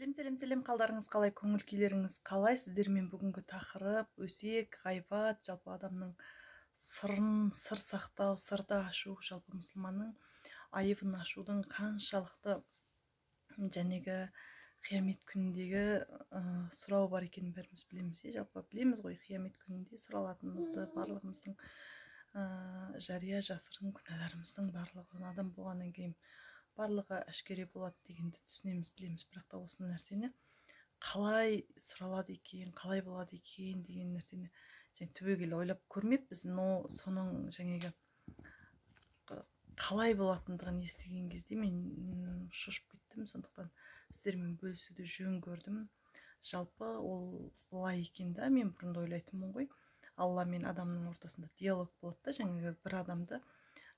Сәлем, сәлем, сәлем! Қалдарыңыз қалай, көңіл күйлеріңіз қалай? Сіздермен бүгінгі тақырып: өсек, ғайбат, жалпы адамның сырын, сыр сақтау, сырды ашу, жалпы мұсылманның айыбын ашудың қаншалықты жәнегі қиямет күніндегі сұрау бар екенін бәріміз білеміз, иә. Жалпы білеміз ғой қиямет күнінде сұралатынымызды, барлығымыздың жария, жасырын күнәларымыздың барлығы адам болғаннан кейін барлығы әшкере болады дегенді түсінеміз, білеміз. Бірақ та осы нәрсені қалай сұралады екен, қалай болады екен деген нәрсені және түбегейлі ойлап көрмеппіз. Но соның жаңағы қалай болатындығын естіген кезде мен шошып кеттім. Сондықтан сіздермен бөлісуді жөн көрдім. Жалпы ол былай екен да. Мен бұрында ойлайтынмын ғой, Алла мен адамның ортасында диалог болады да, жаңағы бір адамды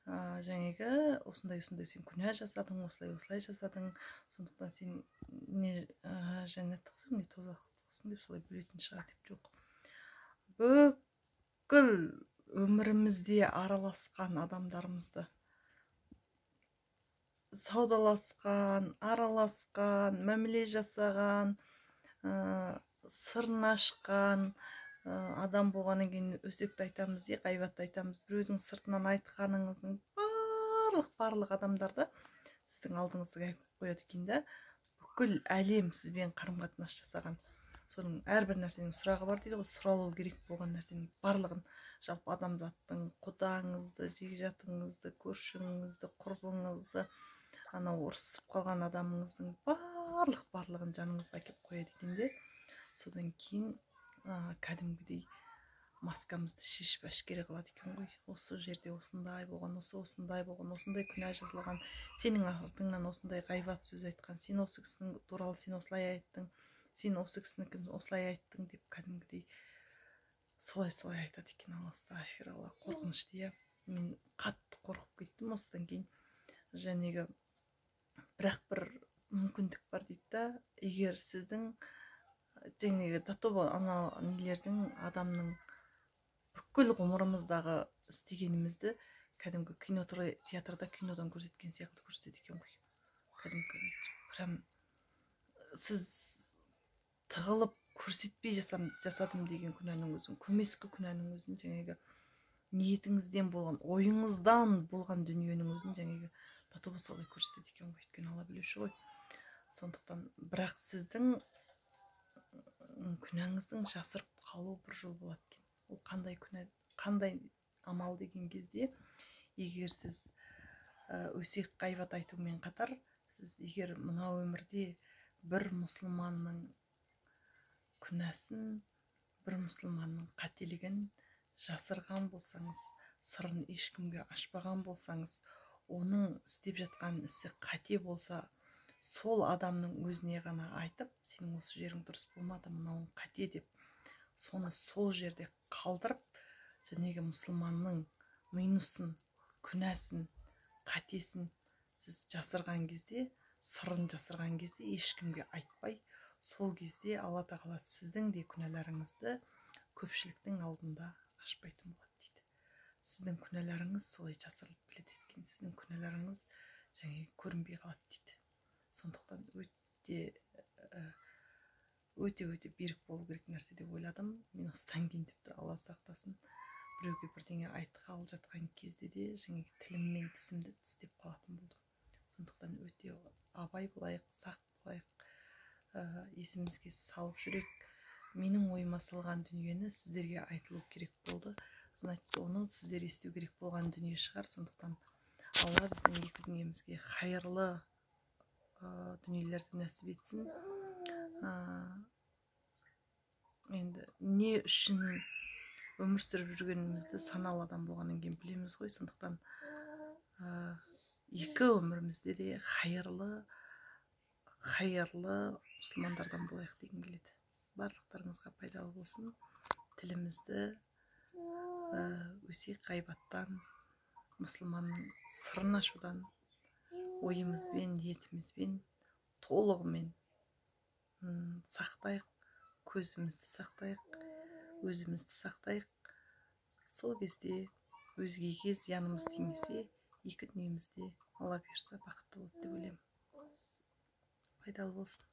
жаңағы осындай осындай сен күнә жасадың, осылай осылай жасадың, сондықтан сен не жәннаттықсың, не тозақтықсың деп солай бөлетін шығар деп. Жоқ, бүкіл өмірімізде араласқан адамдарымызды, саудаласқан, араласқан, мәміле жасаған, сырын ашқан, адам болғаннан кейін өсекті айтамыз, иә, ғайбатты айтамыз. Біреудің сыртынан айтқаныңыздың барлық адамдарды сіздің алдыңызға қояды екен да. Бүкіл әлем сізбен қарым қатынас жасаған, соның әрбір нәрсенің сұрағы бар дейді ғой. Сұралу керек болған нәрсенің барлығын, жалпы адамзаттың, құдаңызды, жекжатыңызды, көршіңізді, құрбыңызды, анау ұрысып қалған адамыңыздың барлығын жаныңызға әкеліп қояды екен де. Содан кейін кәдімгідей маскамызды шешіп, әшкере қылады екен ғой. Осы жерде осындай болған, осы осындай болған, осындай күнә жазылған, сенің артыңнан осындай ғайбат сөз айтқан, сен осы кісінің туралы сен осылай айттың, сен осы кісінікін осылай айттың деп кәдімгідей солай солай айтады екен. Астағфиралла, қорқынышты, иә. Мен қатты қорқып кеттім осыдан кейін. Жәнегі бірақ бір мүмкіндік бар дейді да. Егер сіздің жаңағы до того ана нелердің, адамның бүкіл ғұмырымыздағы істегенімізді кәдімгі кино театрда кинодан көрсеткен сияқты көрсетеді екен ғой. Кәдімгі прям сіз тығылып көрсетпей жасадым деген күнәнің өзін, көмескі күнәнің өзін, жаңағы ниетіңізден болған, ойыңыздан болған дүниенің өзін жаңағы до того солай көрсетеді екен ғой. Өйткені Алла білуші ғой. Сондықтан бірақ сіздің күнәңіздің жасырып қалу бір жол болады екен. Ол қандай күнә, қандай амал деген кезде, егер сіз өсек, ғайбат айтумен қатар, сіз егер мына өмірде бір мұсылманның күнәсін, бір мұсылманның қателігін жасырған болсаңыз, сырын ешкімге ашпаған болсаңыз, оның істеп жатқан ісі қате болса, сол адамның өзіне ғана айтып, сенің осы жерің дұрыс болмады, мынауың қате деп, соны сол жерде қалдырып, жәнегі мұсылманның минусын, күнәсін, қатесін сіз жасырған кезде, сырын жасырған кезде, ешкімге айтпай, сол кезде Алла тағала сіздің де күнәларыңызды көпшіліктің алдында ашпайтын болады дейді. Сіздің күнәларыңыз солай жасырылып келеді екен, сіздің күнәларыңыз және көрінбей қалады дейді. Сондықтан өте өте өте берік болу керек нәрсе деп ойладым мен осыдан кейін. Тіпті, Алла сақтасын, біреуге бірдеңе айтқалы жатқан кезде де жаңағы тілім мен тісімді тістеп қалатын болдым. Сондықтан өте абай болайық, сақ болайық, есімізге салып жүрейік. Менің ойыма салған дүниені сіздерге айтылу керек болды, значит, оны сіздер есту керек болған дүние шығар. Сондықтан Алла біздің екі дүниемізге хайырлы дүниелерді нәсіп етсін. Енді не үшін өмір сүріп жүргенімізді саналы адам болғаннан кейін білеміз ғой. Сондықтан екі өмірімізде де хайырлы хайырлы мұсылмандардан болайық дегім келеді. Барлықтарыңызға пайдалы болсын. Тілімізді өсек, ғайбаттан, мұсылманның сырын ашудан ойымызбен, ниетімізбен толығымен сақтайық, көзімізді сақтайық, өзімізді сақтайық. Сол кезде өзгеге зиянымыз тимесе, екі дүниемізде, Алла бұйырса, бақытты болады деп ойлаймын. Пайдалы болсын.